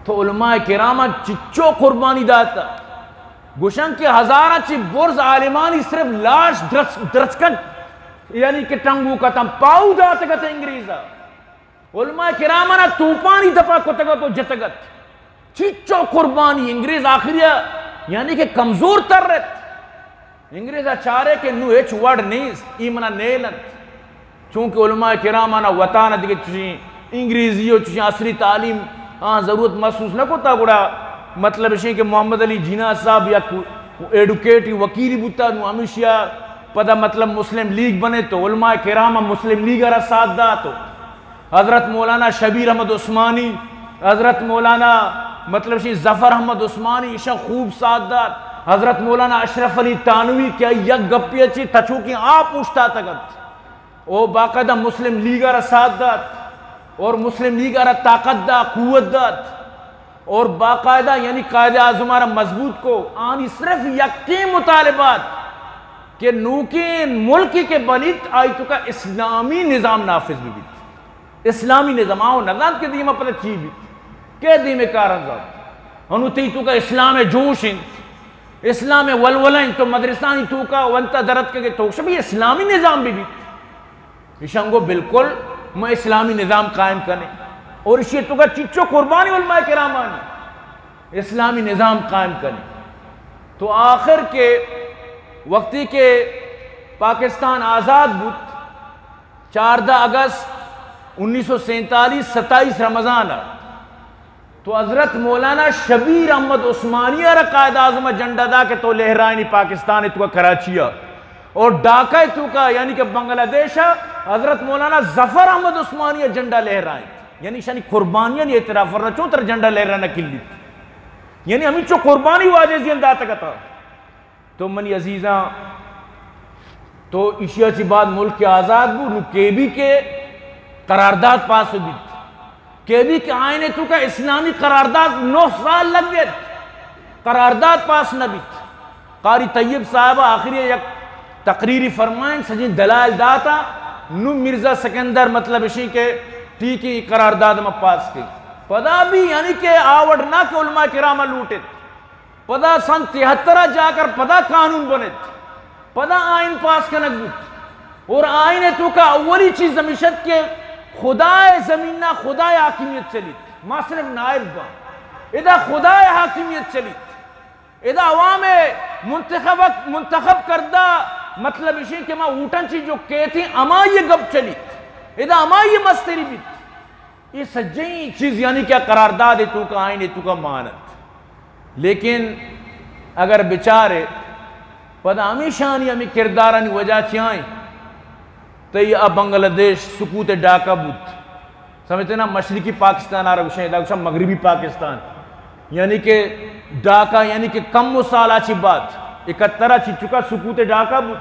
تو علماء کرام چچو قربانی داتا۔ گوشن کہ ہزاراں چی برز عالمانی صرف لاش درچ-، درچکن، یعنی کہ ٹنگو کتن، پاؤ داتگ ات انگریزا۔ علماء کرامانا توپانی دپا کتگ ات و جتگ ات۔ چچو قربانی، انگریز آخریا یعنی کہ کمزور تر ات۔ انگریزا چارے کہ نوں ہچ وڑ نیست، ای منا نیل انت۔ چونکہ علماء کرامانا وتانا دگہ چشیں انگریزی و چشیں عصری تعلیم آں ضرورت محسوس نہ کتا، گڑا مطلب اشیں کہ محمد علی جناح صاحب یک ایڈوکیٹ، وکیلی بوتا، نوں ہمیشیا پدا مطلب مسلم لیگ بنے تو علماء کرام مسلم لیگ را ساتھ دات و حضرت مولانا شبیر احمد عثمانی، حضرت مولانا مطلب شی ظفر احمد عثمانی، ایشاں خوب ساتھ دات۔ حضرت مولانا اشرف علی تھانوی کہ آئی یک گپے چی تچوکیں آپ اوشتاتگ ات۔ او باقاعدہ مسلم لیگ ءَ را ساتھ دات اور مسلم لیگ ءَ را طاقت دات، قوت دات اور باقاعدہ یعنی قائد اعظم ءَ را مضبوط کو۔ آنی صرف یکیں مطالبات کہ نوکیں ملکی کہ بنیت، آئی توکا اسلامی نظام نافذ بہ بیت۔ اسلامی نظام، آؤ نزانت کہ دیما پدا چی بیت، کہ دیمے کار انت۔ انو تئی توکا اسلام ءِ جوش انت، اسلام ءِ ولولہ انت، تو مدرسانی توکا ونتا درت کہ تو شبی اسلامی نظام بہ بیت۔ ایشاں گو بالکل ما اسلامی نظام قائم کنیں۔ اور اشی توکا چچو قربانی علماء کرامانی اسلامی نظام قائم کنیں۔ تو آخر کے وقتی کہ پاکستان آزاد بوت، چاردہ اگست انیس سو سینتالیس، ستائیس رمضان ءَ، تو حضرت مولانا شبیر احمد عثمانی ءَ را قائد اعظم ءَ جھنڈا دا کہ تو لہرائینی پاکستان ءِ توکا کراچی ءَ اور ڈھاکہ ءِ توکا یعنی کہ بنگلہ دیش ءَ حضرت مولانا ظفر احمد عثمانی ءَ جھنڈا لہرائینت۔ یعنی ایشانی قربانیانی اعتراف ورنا چون تر جھنڈا لہرائینگ نہ کلیت۔ یعنی ہمینچو قربانی واجہ زین داتگ اتاں۔ تو منی عزیزاں، تو ایشی ءَ چہ بعد ملک آزاد بو، نو کے بی کے قرارداد پاس بیت۔ کے بی کے آئین ءِ توکا اسلامی قرارداد نو سال لگت، قرارداد پاس نہ بیت۔ قاری طیب صاحب آخری یک تقریری فرمائیں، سجیں دلائل داتا، نو مرزا سکندر مطلب اشی کہ ٹھیک ہے قرارداد ما پاس کی۔ پدا بھی یعنی کہ آوڑ نہ کہ علماء کرام لوٹت۔ پدا سن تہتر ءَ جا کر پدا قانون بنت، پدا آئین پاس کنگ بوت۔ اور آئین ءِ توکا اولی چیز ہمیش ات کہ خدا ءِ زمین ءَ خدا ءِ حاکمیت چلیت، ما صرف نائب باں۔ ادا خدا ءِ حاکمیت چلیت، ادا عوام ءِ منتخب، منتخب کردہ، مطلب اشی کہ ما ووٹاں چی جو کیتیں، ہمائی گپ چلیت، ادا ہمائی مستری بیت۔ اے سجہیں چیز یعنی کہ قرارداد ءِ توکا، آئین ءِ توکا مان انت۔ لیکن اگر بچارے پدا ہمیشانی ہمیں کردارانی وجہ چیائیں، تئی آ بنگلہ دیش سکوت ڈاکہ بوت۔ سمجھتے نا، مشرقی پاکستان آ را گوشن، ادا گوشن مغربی پاکستان۔ یعنی کہ ڈاکہ، یعنی کہ کم و سال آ چی بات، اکہتر آ چی چکا سکوت ڈاکہ بوت۔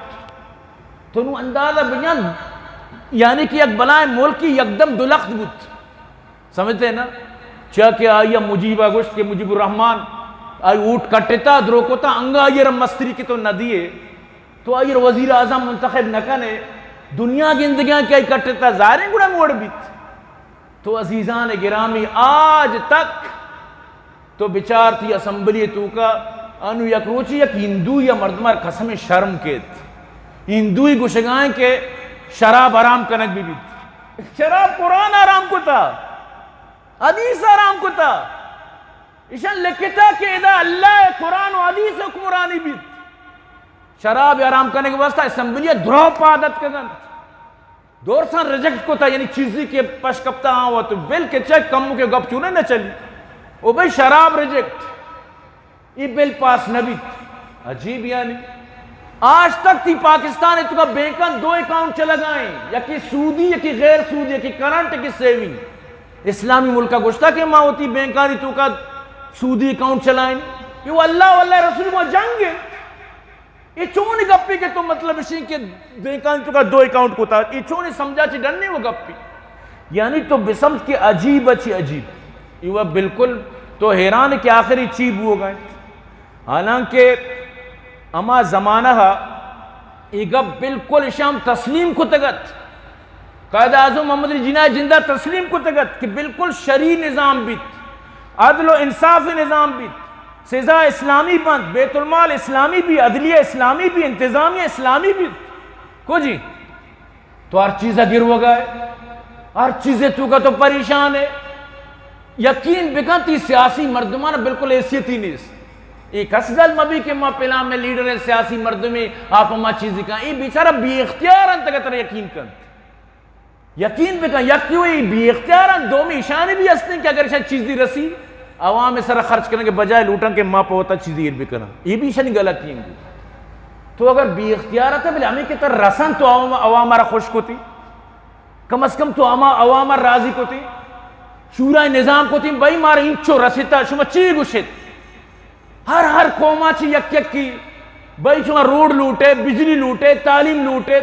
تو نوں اندازہ بجن، یعنی کہ یک بلائیں ملکی یکدم دو لخت بوت۔ سمجھتے ہیں نا؟ چیا کہ آئی ءَ مجیب ءَ گوشت کہ مجیب الرحمان آئی ووٹ کٹتا، درو کتا، انگا آئی ءَ را مستری کہ تو نہ دیے، تو آئی ءَ را وزیر اعظم منتخب نہ کنے، دنیا گندگیاں کہ آئی کٹتا، ظاہریں گڑا موڑ بیت۔ تو عزیزان گرامی، آج تک تو بچار تئی اسمبلی توکا انو یک روچے یک ہندو یا مردمار قسم شرم کیت۔ ہندوی گوشگائیں کہ شراب حرام کنگ بہ بیت۔ شراب قرآن حرام کتا، حدیث حرام کتا۔ ایشان لکھتا کہ ادا اللہ ءِ قرآن و حدیث حکمرانی بیت۔ شراب حرام کنگ واسطہ اسمبلی درو پاد اتکگنت۔ دورساں ریجیکٹ کتا، یعنی چیزی کہ پش کپتا آں وت بل کہ چہ کمو کہ گپ چونے نہ چلی۔ او بھئی شراب ریجیکٹ، ای بل پاس نہ بیت۔ عجیب یعنی۔ آج تک تی پاکستان ءِ توکا بینکاں دو اکاؤنٹ چلگا ایں، یکی سودی، یکی غیر سودی، یکی کرنٹ، یکی سیونگ۔ اسلامی ملکا گوشتا کہ ما وتی بینکانی توکا سودی اکاؤنٹ چلائیں؟ یہ واللہ، واللہ رسول ما جنگ ہے۔ یہ چون گپی کہ تو مطلب اشی کہ بینکانی توکا دو اکاؤنٹ کوتا، یہ چون سمجھا چی ڈنے وہ گپی؟ یعنی تو بسمجھ کہ عجیب اچی عجیب۔ یہ وہ بالکل تو حیران کہ آخر یہ چی بوگا ایں۔ حالانکہ ہما زمانہ ءَ اے گپ بالکل اشاں تسلیم کتگ ات۔ قائد اعظم محمد علی جناح ءِ جند ءَ تسلیم کتگ ات کہ بالکل شرعی نظام بیت، عدل و انصاف نظام بیت، سزا اسلامی بنت، بیت المال اسلامی بی، عدلیہ اسلامی بی، انتظامیہ اسلامی بیت۔ کو جی؟ تو ہر چیز ءَ گروگا ئے، ہر چیز ءِ توکا تو پریشان ئے۔ یقین بکن، تی سیاسی مردمان بالکل حیثیت ہی نیست۔ اے کس گل مبی کہ ما پلان میں لیڈر ہیں، سیاسی مردمے، آپ ہما چیزی کن۔ اے بیچارہ بے اختیار انت، اگر ترا یقین کنت۔ یقین بکن، یکی وی بے اختیار انت، دومی ایشانی بھی ہستیں کہ اگر ایشاں چیزی رسی، عوام سر خرچ کرنے کے بجائے لوٹاں کہ ما پہ وتا چیزی ایر بکناں۔ یہ بھی ایشانی غلطی ہیں۔ تو اگر بے اختیار ات، بلے ہمیں کہ تر رسن تو عوام، عوام را خوش کتی۔ کم از کم تو ہما عوام ءَ راضی کتیں، شورا نظام کتیں، بھئی مارا انچو رسیتا، شما چی گوشت؟ ہر ہر قوما چی یک یکی، بھئی شما روڈ لوٹے، بجلی لوٹے، تعلیم لوٹے،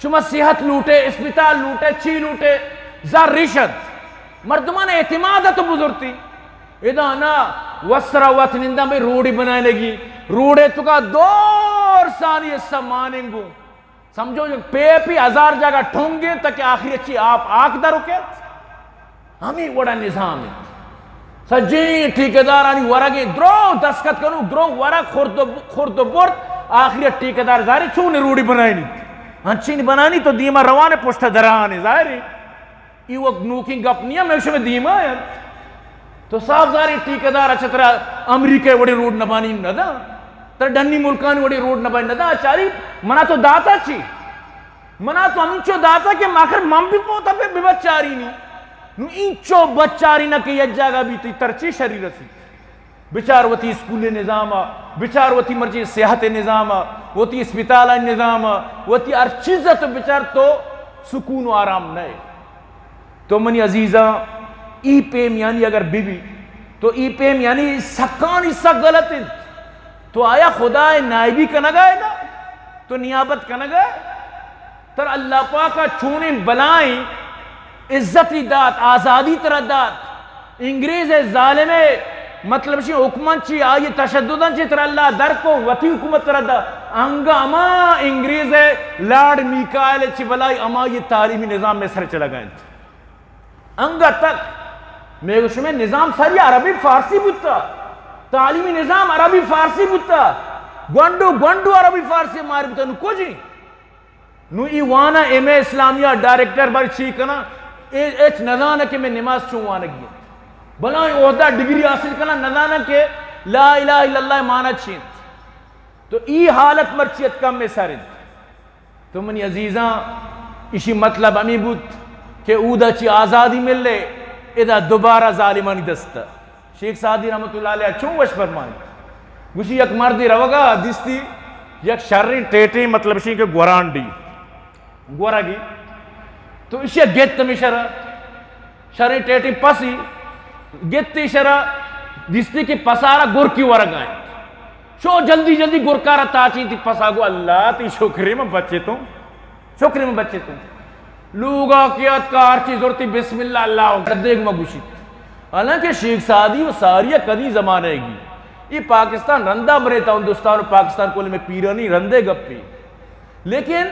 شما صحت لوٹے، اسپتال لوٹے، چی لوٹے، زر رشت۔ مردمان اعتماد تو بزرتی۔ ادا نا وسرا وت ننداں بھئی روڈی بنائے لگی، روڈے توکا دور ثانی حصہ ماننگو۔ سمجھو، یک پیپی ہزار جاگہ ٹھونگے تاکہ آخری اچھی آپ آک در کیت۔ ہمیں وڑا نظام ہے۔ سجیں ٹھیکیدارانی ورگیں درو دستخط کنو، درو ورگ خورد و، خورد و برد، آخری ٹھیکیدار ظاہر ہے چون روڈی بنائینی۔ ہنچین بنانی تو دیما روان پشت دران ظاہر ہے۔ ای وقت نوکیں گپ نیا، میں شمے دیما ہے۔ تو صاف ظاہری ٹھیکیدار اچھا ترا امریکہ وڑے روڈ نبانی نہ دا، ترا ڈنی ملکانی وڑے روڈ نبانی نہ دا، چاری منا تو داتا چی؟ منا تو ہمینچو داتا کہ آخر من بھی پوتا پہ بچاری نی۔ نو اینچو بچاری نہ کہ یک جاگہ بھی تی ترچی شری رسی۔ بچار وتی اسکول نظام ءَ، بچار وتی مرچی صحت نظام ءَ، وتی اسپتال نظام ءَ، وتی ہر چیز ءَ تو بچار تو سکون و آرام نہ ئے۔ تو منی عزیزاں، ای پیم یعنی اگر بی بی، تو ای پیم یعنی سکانی سک غلط انت۔ تو آیا خدا ءِ نائبی کنگا ئے نا؟ تو نیابت کنگا ئے؟ ترا اللہ پاک ءَ چونیں بلائیں عزتی دات، آزادی ترا دات۔ انگریز ءِ ظالم ءِ مطلب شی حکمن چی، آئی تشددن چی ترا اللہ در کو، وتی حکومت ترا دا۔ انگا ہما انگریز ءِ لارڈ میکائل چی بلائی ہما یہ تعلیمی نظام مصر چلگا انت۔ انگا تک میں شمے نظام ساری عربی فارسی بوتا، تعلیمی نظام عربی فارسی بوتا، گونڈو گونڈو عربی فارسی ماری بوتا، نو کجی؟ نو ای وانا ایم اے اسلامیہ ڈائریکٹر بر چی کنا، اے اچ نزانہ کہ میں نماز چون وانگی انت۔ بلائیں عہدہ ڈگری حاصل کنا، نزانہ کہ لا الہ الا اللہ معنی چی انت۔ تو ای حالت مرچی اتکا میں سر انت۔ تو منی عزیزاں، اشی مطلب ہمی بوت کہ اودا چی آزادی ملے، ادا دوبارہ ظالمانی دست۔ شیخ سعدی رحمت اللہ علیہ چون وش فرمائیں۔ گوشی یک مردی روگا دیستی یک شریں ٹیٹیں، مطلب شی کہ گورانڈی، گورگی۔ تو اشی گت ہمی شرا، شریں ٹیٹیں پسی گتی شرا، دیستی کہ پسارا گرکی ورگائیں۔ شو جلدی جلدی گرکارا تاچی تی پسا گو، اللہ تی شکری من بچے تو، شکری من بچے تو۔ لوگا کہ اتکا ہرچی زرتی بسم اللہ، اللہ اکبر، دیگ ما گوشیت۔ حالانکہ شیخ سعدی و ساری قدیم زمانہ گی۔ یہ پاکستان رندا بریتا، ہندوستان و پاکستان کل میں پیرانی رندے گپی۔ لیکن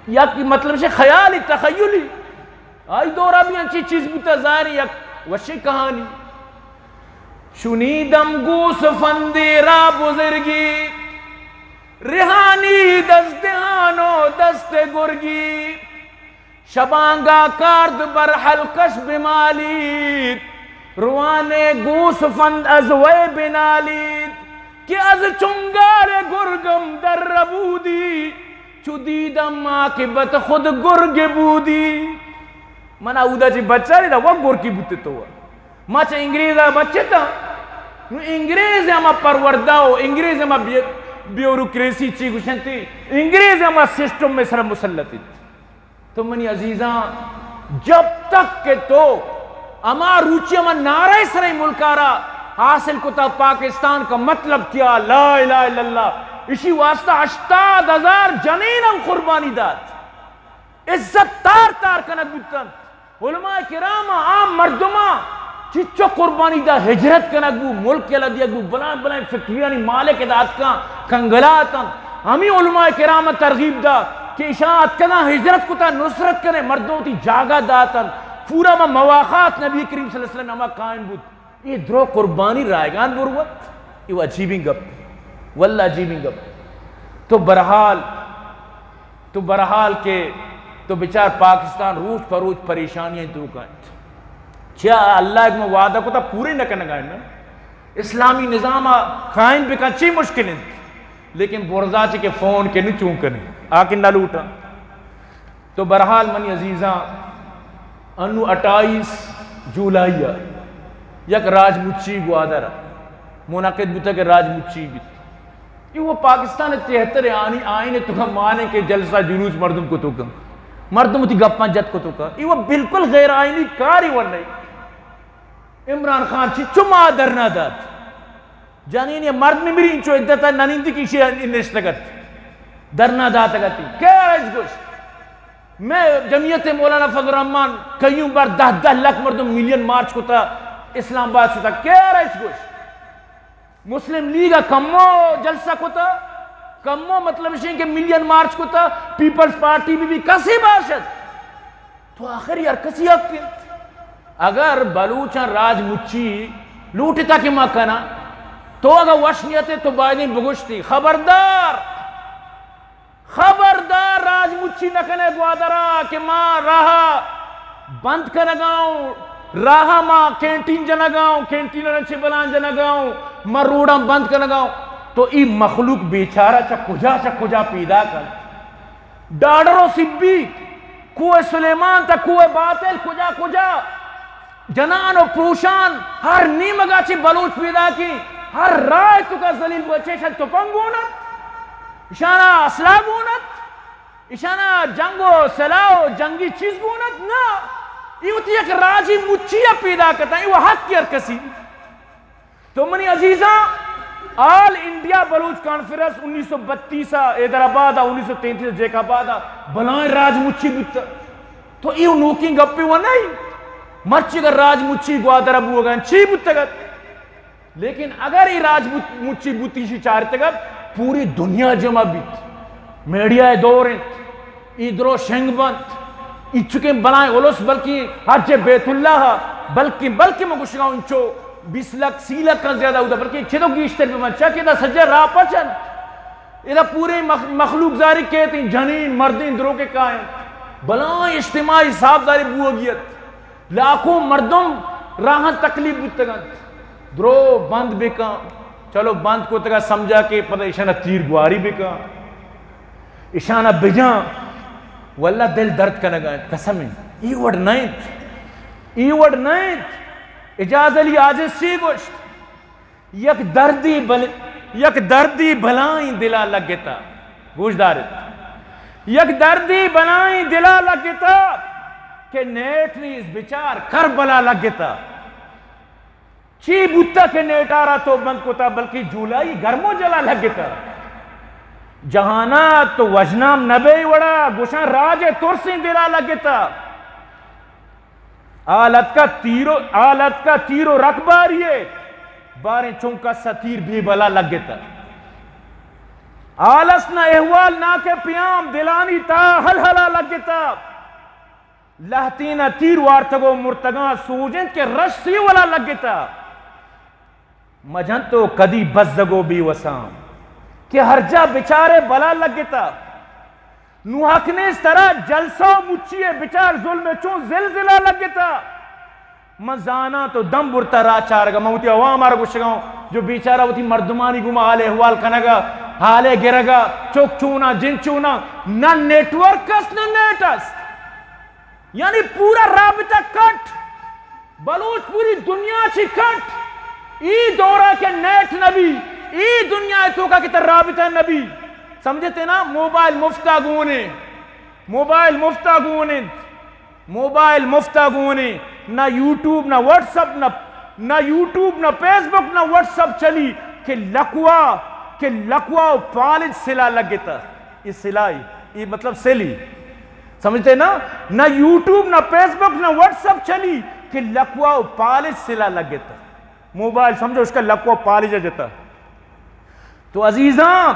یک مطلب شے خیالی، تخیلی۔ آئی دورا بھی انچی چیز بوتا، ظاہر یک وشی کہانی۔ شنیدم گوسفندی را بزرگی، رهانید از دهان و دست گرگی. شبانگا کارد بر حلقش بمالید، روان گوسفند از وی بنالید، که از چنگال گرگم در ربودی، چو دیدم عاقبت خود گرگ بودی. من اودا چی بچاری دا، وہ گرکی بوتے تو۔ ما چہ انگریز ءَ بچتاں، نوں انگریز ءِ ہما پروردہ و انگریز ءِ ہما بے-، بیوروکریسی چی گوشنتی، انگریز ہما سسٹم میں سر مسلط انت۔ تو منی عزیزاں، جب تک کہ تو ہما روچی ہما نعرہ سر ملکارا حاصل کتا، پاکستان کا مطلب کیا، لا الہ الا اللہ، اسی واسطہ ہشتاد ہزار جنین ہم قربانی دات، عزت تار تار کنگ بوتنت۔ علماء کرام، عام مردماں چچو قربانی دا، ہجرت کنگ بو، ملک یلہ دیگ بو، بلائیں بلائیں فیکٹریانی مالک ادا اتکاں، کنگلا اتنت۔ ہمیں علماء کرام ترغیب دا کہ اشاں اتکگاں ہجرت کتا، نصرت کنے، مردم وتی جاگہ داتنت۔ پورا ما مواخات نبی کریم صلی اللہ علیہ وسلم ہما قائم بود۔ اے درو قربانی رایگان بروت، اے عجیبیں گپ، واللہ عجیبیں گپ۔ تو بہرحال، تو بہرحال کہ تو بچار پاکستان روچ پہ روچ پریشانی توکا انت۔ چیا اللہ ایک وعدہ کتا پورے نہ کنگا انت۔ اسلامی نظام قائم بکن چی مشکل انت، لیکن برزا چی کہ فون کے نو چون کنے آ کہ نہ لوٹا۔ تو بہرحال منی عزیزاں، انو اٹھائیس جولائی ء یک راج مچی گوادر ء منعقد بوتگ کہ راج مچی بیت۔ یہ وہ پاکستان تہتر آنی آئین تو مانے کہ جلسہ جلوس مردم کو تو کن، مردم تی گپاں جت کو تو کن، یہ وہ بالکل غیر آئینی کاری ور نہیں۔ عمران خان چی چما دھرنا دات؟ جنین یا مرد نمیری، انچو عدت ء ننندی کہ ایشی نشتگ ات، دھرنا داتگ ات۔ کئے اچ گوشت؟ میں جمعیت مولانا فضل الرحمان کئیوں بار دہ دہ لکھ مردم ملین مارچ کتا اسلام آباد شتا۔ کئے اچ گوشت؟ مسلم لیگ ء کمو جلسہ کتا، کمو مطلب شیں کہ ملین مارچ کتا، پیپلز پارٹی بھی، بھی کسے باشد۔ تو آخر یار کسی حق انت؟ اگر بلوچاں راج مچی لوٹتا کہ ما کناں، تو اگر وش نیت تو بایدیں بگوشتی، خبردار، خبردار راج مچی نہ کنے گوادرا کہ ما راہ بند کنگاؤں، راہ ما کینٹین جنگاؤں، کینٹین چہ بلان جنگاؤں، ما روڈاں بند کنگاؤں۔ تو ای مخلوق بیچارہ چہ کجا چہ کجا پیدا کن؟ ڈاڈر و سبی، کوہ سلیمان تا کوہ باتل، کجا کجا جنان و پروشان، ہر نیمگا چی بلوچ پیدا کی، ہر راہ تو کا ذلیل بچے شن تپنگ گونت، اشانا اسلحہ گونت، اشانا جنگ و سلاح و جنگی چیز گونت، نا، یہ وتی یک راجی مچی پیدا کتا، یہ وہ حق ہر کسی۔ تو منی عزیزاں، آل انڈیا بلوچ کانفرنس انیس سو بتیس ء حیدرآباد ء، انیس سو تینتیس ء جیکب آباد ء بلائیں راج مچی بوت۔ تو ایو نوکیں گپے و نہیں۔ مرچی اگر راج مچی گوادر ء بوگا انت، چی بوتگ ات؟ لیکن اگر ای راج بوت-، مچی بوتی شی چارتگ ات، پوری دنیا جمع بیت۔ میڈیا ء دور انت۔ ای درو شنگ بنت۔ ای چکیں بلائیں الس بلکیں حج بیت اللہ ء، بلکیں، بلکیں من گوشگاؤں انچو بیست لکھ، سی لکھ کن زیادہ ہوتا، بلکیں چدو گیشتر بہ من چا کہ دا سجہ راہ پچن۔ ادا پورے مخ-، مخلوق زاری کیت، جنین، مردین، درو کے کائیں۔ بلائیں اجتماعی صاف زاری بوگیت۔ لاکھوں مردم راہاں تکلیف بوتگنت۔ درو بند بکن۔ چلو بند کو تگا سمجھا کہ پتہ ایشانا تیر گواری بکن۔ ایشانا بجان۔ واللہ دل درد کنگا انت۔ قسم انت۔ ای وڑ نہ انت۔ ای وڑ نہ انت۔ اجاز علی عاجز چی گوشت؟ یک دردی بل-، یک دردی بلائیں دلا لگتا۔ گوش دارت۔ یک دردی بلائیں دلا لگتا کہ نیٹ نیز بچار کربلا لگتا۔ چی بوتا کہ نیٹارا تو بند کتا، بلکہ جولائی گرم و جلا لگتا۔ جہانا تو وژنام نبے وڑا، گوشاں راج ترسیں دلا لگتا۔ آ لتکا تیر و، آ لتکا تیر و رکباری، باریں چنکا ستیر بے بلا لگتا۔ آلس نہ احوال نا کہ پیام دلانی تا ہل ہلا لگتا۔ لہتین ء تیر وارتگ و مرتگاں سوج انت کہ رش سیولا لگتا۔ مجن تو کدی بزگ و بے وساں کہ ہر جا بچارے بلا لگتا۔ نو حق نیست ترا جلسہ و مچی ء بچار ظلم ء چون زلزلہ لگتا۔ من زاناں تو دم برتا راہ چارگا، من وتی عوام آرا گوشگا ہوں جو بیچارہ وتی مردمانی گوما حال احوال کنگا، حال ء گرگا، چک چونا، جن چونا، نہ نیٹورک است نہ نیٹ است۔ یعنی پورا رابطہ کٹ، بلوچ پوری دنیا چی کٹ۔ ای دورا کہ نیٹ نبی، اے دنیا ءِ توکا کہ ترا رابطہ نبی، سمجھتے نا؟ موبائل مفتا گون ایں، موبائل مفتا گون ایں، موبائل مفتا گون ایں۔ نہ یوٹیوب، نہ واٹس اپ، نہ، نہ یوٹیوب، نہ فیس بک، نہ واٹس اپ چلی کہ لکوا، کہ لکوا و پالج سلا لگتا۔ اے سلائی، اے مطلب سلی۔ سمجھتے نا؟ نہ یوٹیوب، نہ فیس بک، نہ واٹس اپ چلی کہ لکوا و پالج سلا لگتا۔ موبائل سمجھو، اس کا لکوا پالج جتا۔ تو عزیزاں،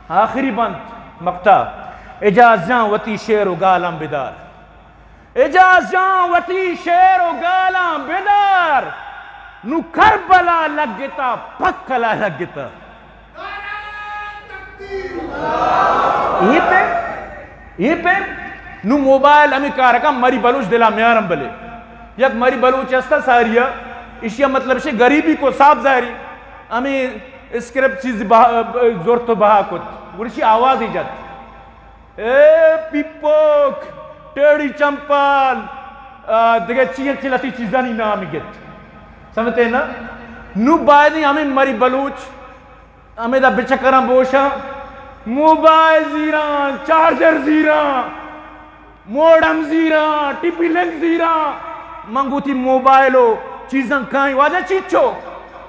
آخری بند، مقطع، اعجاز جان وتی شعر و گالاں بدار۔ اعجاز جان وتی شعر و گالاں بدار۔ نو کربلا لگتا، پکلا لگتا۔ اے پیم، اے پیم۔ نو موبائل ہمیں کار کن، مری بلوچ دلا میارم بلے۔ یک مری بلوچ استا ساریا، اشیا مطلب شے غریبی کو صاف ظاہری۔ ہمیں اسکرپٹ چیز بہا، زور تو بہا کت۔ گڑشی آواز ہی جت۔ اے پیپوک، ٹیڑی چمپال، آ، دگہ چی یک چلتی چیزانی نامی گت۔ سمجھتے نا؟ نو بایدیں ہمیں مری بلوچ ہمیدا بچکراں بوشاں، موبائل زیراں، چارجر زیراں، موڈم زیراں، ٹی پی لنک زیراں۔ من گوتی موبائل و چیزاں کائیں، واجہ چیچو؟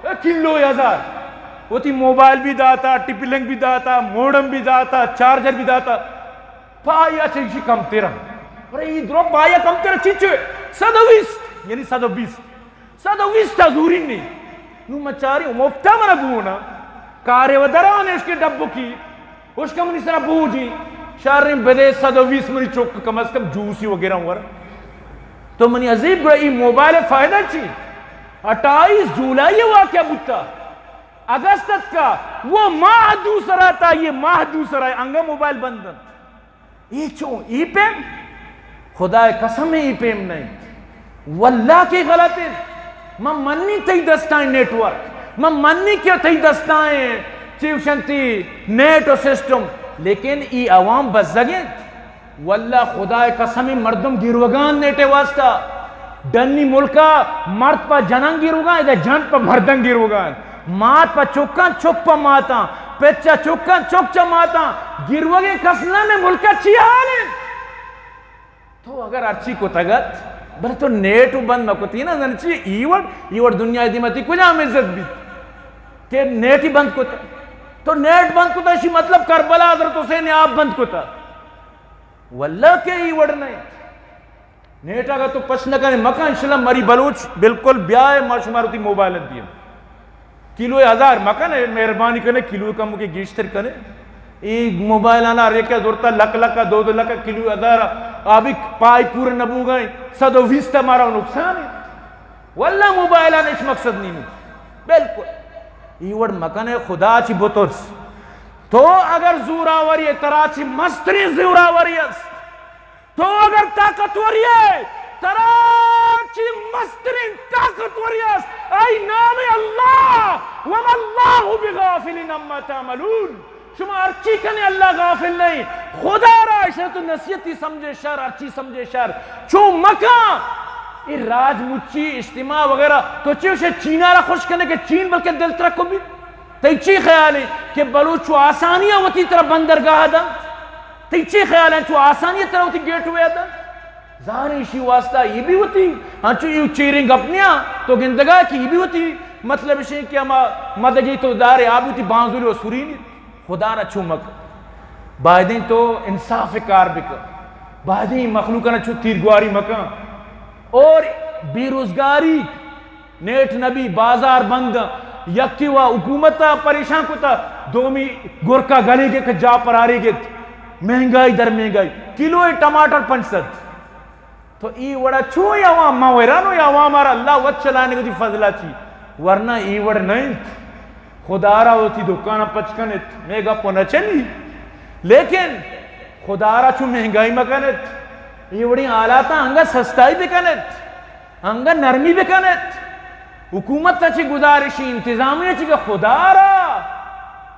اے کلو ہزار۔ وتی موبائل بھی داتا، ٹی پی لنک بھی داتا، موڈم بھی داتا، چارجر بھی داتا۔ پایا چیزی کم تیرا۔ ارے ای درو پایا کم تیرا چیچو؟ صد و بیست، یعنی صد و بیست۔ صد و بیست تا زورین نی۔ نو مچاری مفتا منا گونا۔ کارے و دران اشکے ڈبکی۔ اشکا منی سرا بوجی۔ شاریں بدے صد و بیست منی چک کم از کم جوسی وغیرہ ور۔ تو منی عزیز گڑا ای موبائل فائدہ چی؟ اٹھائیس جولائی واقعہ بوتا۔ اگست اتکا۔ وہ ماہ دوسرا تا، یہ ماہ دوسرا ہے۔ انگا موبائل بند انت۔ اے چون؟ اے پیم؟ خدا قسم اے پیم نہ انت۔ واللہ کہ غلط انت۔ من منی تئی دستائیں نیٹ ورک، من منی کہ تئی دستائیں چیوشنتی نیٹ و سسٹم، لیکن ای عوام بزگ انت۔ واللہ خدا قسم مردم گیروگان نیٹے واسطہ۔ ڈنی ملکا مرد پہ جنان گیروگان، ادا جن پہ مردان گیروگان۔ مات پہ چکاں، چک پہ ماتاں، پت چہ چکاں، چک چہ ماتاں، گروگیں کس نہ، مئے ملک ء چی حال انت؟ تو اگر ہرچی کتگ ات، بلے تو نیٹ و بند مہ کتی نا، زن چی ای وڑ، ای وڑ دنیا ء دیما تی کجام عزت بیت کہ نیٹ ہی بند کتا؟ تو نیٹ بند کتا، اشی مطلب کربلا حضرت حسین ء آپ بند کتا۔ واللہ کہ ای وڑ نہ انت۔ نیٹ اگاں تو پش نہ کنے مکن، انشاءاللہ مری بلوچ بالکل بیائے، ما شمار وتی موبائل دیم۔ کلو ہزار مکن، مہربانی کنے کلو کم کے گیشتر کنے۔ ای موبائل آنا ریکہ زورتا لک لک، دو دو لک کلو ہزار، آبی پائی پور نبوگائیں، صد و بیست مارا نقصان ہے۔ واللہ موبائل آنا اش مقصد نہیں۔ بالکل۔ ای وڑ مکنے، خدا چی بترس۔ تو اگر زوراوری ہے، ترا چی مسترین زوراوری است۔ تو اگر طاقتوری ہے، ترا چی مسترین طاقتوری است، آئی نام اللہ، وما اللہ بغافل عما تعملون۔ شما ہرچی کنے اللہ غافل نہیں۔ خدا را اشرت و نصیحتی سمجھے شر، ہرچی سمجھے شر۔ چون مکان، اے راج مچی اجتماع وغیرہ، تو چی اسے چینا را خوش کنے کہ چین بلکہ دل ترک کو بھی؟ تئی چی خیال ہے کہ بلوچ چو آسانی ء وتی ترا بندرگاہ دنت؟ تئی چی خیال ہے چو آسانی ء ترا وتی گیٹ وے دنت؟ ظاہر ہے ایشی واسطہ یہ بھی وتی، ہنچو یہ چیریں گپ نیا، تو گندگا کہ یہ بھی وتی مطلب اش کہ ہما مدگی تو دارے، آ بھی وتی بانزل و سرینی۔ خدا را چو مک، بایدیں تو انصاف کار بکن، بایدیں مخلوقاں چو تیرگواری مکن۔ اور بے روزگاری، نیٹ نبی، بازار بند، یکی و حکومت ء پریشان کتا، دومی گرکا گلیگے کہ جا پر آریگت، مہنگائی در مہنگائی، کلو ٹماٹر پنچ سد۔ تو ای وڑا چو ای عوام، ما ویرانو ای عوام آرا اللہ وت چلائنے گو دی فضلہ چی، ورنہ ای وڑ نہ انت۔ خدا را وتی دکان پچ کنت، مے گپ نہ چلی، لیکن خدا را چو مہنگائی مکنت، ای وڑی حالاتاں انگا سستائی بکنت۔ انگا نرمی بکنت۔ حکومت ء چہ گزارشی، انتظامیہ چہ کہ خدا را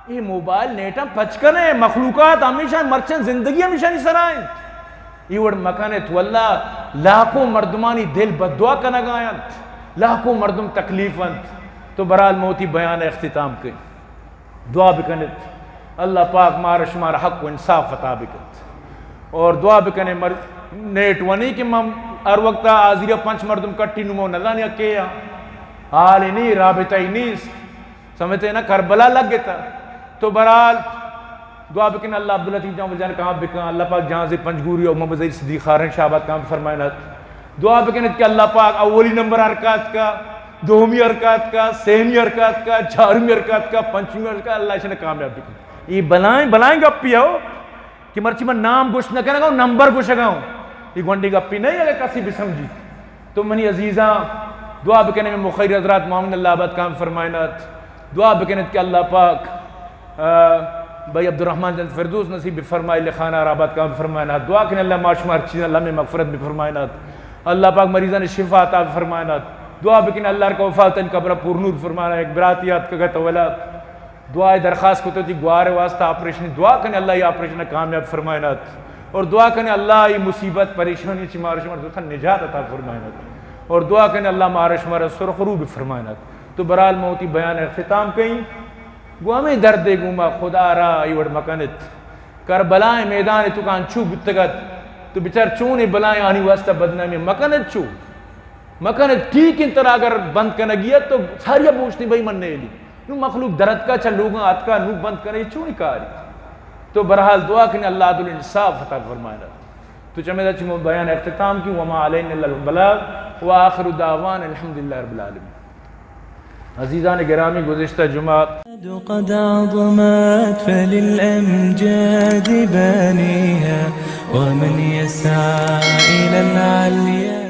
اے موبائل نیٹاں پچ کنے، مخلوقات ہمیشہ مرچن زندگی ہمیشانی سرا انت۔ اے وڑ مکنت، واللہ لاکھوں مردمانی دل بددعا کنگا انت، لاکھوں مردم تکلیف انت۔ تو برحال موتی بیان اختتام کن۔ دعا بکنت، اللہ پاک مارا شمارا حق و انصاف عطا بکنت۔ اور دعا بکنے مر-، نیٹ ونی کہ من ہر وقت حاضری پنچ مردم کٹی نمو نزانی کہ حال ہی نہیں، رابطہ ہی نہیں، سمجھتے نا، کربلا لگ گتا۔ تو برحال دعا بکن اللہ عبداللطیف جان جان کام بکن، اللہ پاک جہاں سے پنجگوری اور محمد زہیر صدیق خارن شہباد کام فرمائنات۔ دعا بکنت کہ اللہ پاک اولی نمبر حرکات کا، دومی حرکات کا، سیمی حرکات کا، چارمی حرکات کا، پنچمی حرکات کا، اللہ اشنا کامیاب بکن۔ یہ بلائیں، بلائیں گپی ہو کہ مرچی من نام گوشت نہ کنگا ہوں، نمبر گوشگا ہوں۔ یہ گونڈی گپی نہیں اگر کسی بھی سمجھی۔ تو منی عزیزاں، دعا بکنے میں مخیر حضرات معاون اللہ آباد کام فرمائنات۔ دعا بکنت کہ اللہ پاک، آ، بھائی عبدالرحمن جنت فردوس نصیب بفرمائے، لکھانا آباد کام فرمائنات۔ دعا کنے اللہ ما شمار چیزاں لمے مغفرت بفرمائنات۔ اللہ پاک مریضاں شفا عطا بفرمائنات۔ دعا بکنے اللہ کا وفات ان قبر پر نور فرمائنا۔ ایک براتی یاد کا گت ولا دعا درخواست کو تو تھی گوار واسطہ آپریشن، دعا کنے اللہ یہ آپریشن کامیاب فرمائنات۔ اور دعا کنے اللہ یہ مصیبت پریشانی چی مارش مار دوستان نجات عطا فرمائنات۔ اور دعا کنے اللہ مارش مار سرخ رو بفرمائنات۔ تو برحال موتی بیان اختتام کہیں۔ گوں ہمے دردے گوں ما خدا را اے وڑ مکنت۔ کربلائیں میدان تو کان چو بوتگت، تو بچار چونے بلائیں آنی واسطہ بدنامی مکنت چو۔ مکنت ٹھیک انت، ترا اگر بند کنگی ات تو ساریا بوشتی بھئی من نیلی۔ نو مخلوق درد کا چا لوگاں آتکا نو بند کنے چونی کاری۔ تو برحال دعا کنے اللہ عدل انصاف عطا فرمائے۔ تو چمے دا چمو بیان اختتام کی، وما علینا الا البلاغ، وآخر دعوانا الحمد لله رب العالمين۔ عزیزان گرامی، گزشتہ جمعہ قد عظمت فللأمجاد بانيها، ومن يسعى إلى العليا